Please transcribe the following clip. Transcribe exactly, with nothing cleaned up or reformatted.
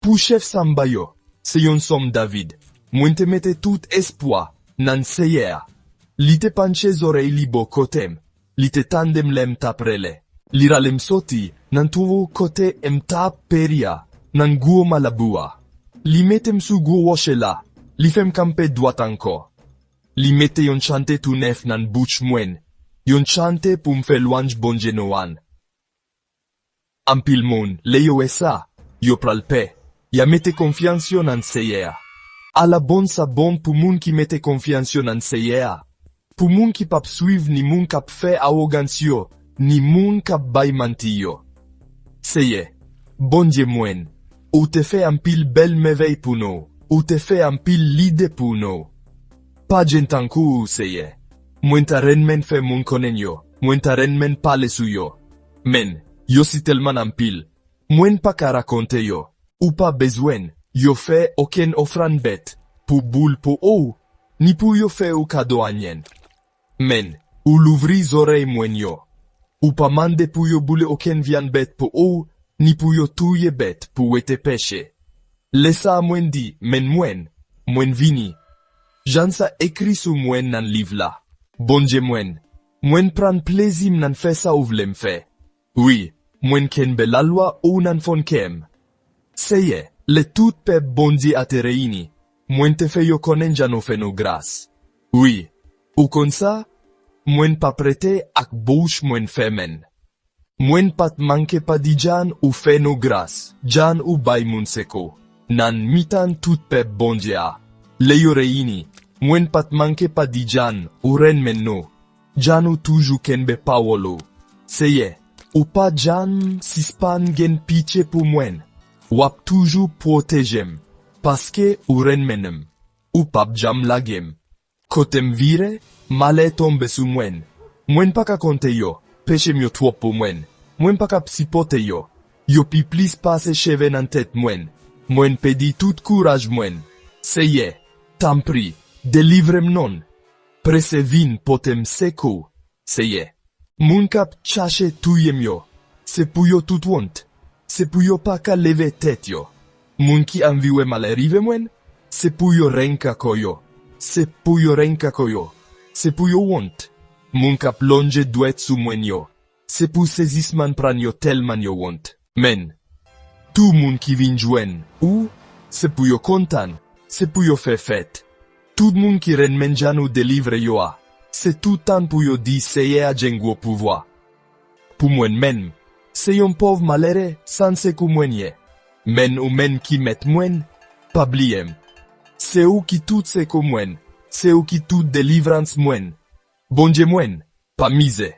Pou chèf samba yo, se yon sòm David. Mwen te mete tout espwa nan Seyè a. Li te panche zòrèy li bò kote m. Li te tande m lè m t ap rele. Li rale m soti nan twou kote m t ap peri a, nan gwo malabou a. Li mete m sou gwo wòch la. Li fè m kanpe dwat ankò. Li mete yon chante tou nèf nan bouch mwen. Yon chante pou m fè lwanj Bondye nou an. Anpil moun, lè yo wè sa, yo pral pè. Y a mete konfyans yo nan Seyè a. Ala bon sa bon pou moun ki mete konfyans yo nan Seyè a. Pou moun ki p ap swiv ni moun k ap fè awogans yo, ni moun k ap bay manti yo. Seyè, Bondye mwen, ou te fè anpil bèl mèvèy pou nou, ou te fè anpil lide pou nou. Pa jen tankou ou, Seyè. Mwen ta renmen fè moun konnen yo, mwen ta renmen pale sou yo. Men, yo si tèlman anpil, mwen pa ka rakonte yo. Ou pa bezwen yo fè okenn ofrann bèt pou boule pou ou, ni pou yo fè ou kado anyen. Men, ou louvri zòrèy mwen yo. Ou pa mande pou yo boule okenn vyann bèt pou ou, ni pou yo touye bèt pou wete peche. Lè sa a mwen di, men mwen, mwen vini. Jan sa ekri sou mwen nan liv la. Bondye mwen, mwen pran plezi m nan fè sa ou vle m fè. Wi, mwen kenbe lalwa ou nan fon kè m. Seyè, lè tout pèp Bondye a te reyini, mwen te fè yo konnen jan ou fè nou gras. Wi, ou konn sa, mwen p ap rete ak bouch mwen fèmen. Mwen pa t manke pa di jan ou fè nou gras, jan ou bay moun sekou. Nan mitan tout pèp Bondye a, lè yo reyini, mwen pa t manke pa di jan ou renmen nou, jan ou toujou kenbe pawòl ou. Seyè, ou pa janm sispann gen pitye pou mwen. W ap toujou pwoteje m, paske ou renmen m. Ou p ap janm lage m. Kote m vire, malè tonbe sou mwen. Mwen pa ka konte yo, peche m yo twòp pou mwen. Mwen pa ka sipòte yo. Yo pi plis pase cheve nan tèt mwen. Mwen pèdi tout kouraj mwen. Seyè, tanpri, delivre m non. Prese vin pote m sekou, Seyè. Moun k ap chache touye m yo, se pou yo tout wont. Se pou yo pa ka leve tèt yo. Moun ki anvi wè malè rive mwen, se pou yo renka kò yo. Se pou yo renka kò yo. Se pou yo wont. Moun k ap lonje dwèt sou mwen yo, se pou sezisman pran yo tèlman yo wont. Men, tout moun ki vin jwenn ou, se pou yo kontan, se pou yo fè fèt. Tout moun ki renmen jan ou delivre yo a, se tout tan pou yo di Seyè a gen gwo pouvwa. Pou mwen menm, se yon pòv malere san sekou mwen ye. Men ou menm ki mèt mwen, pa bliye m. Se ou ki tout sekou mwen, se ou ki tout delivrans mwen. Bondye mwen, pa mize.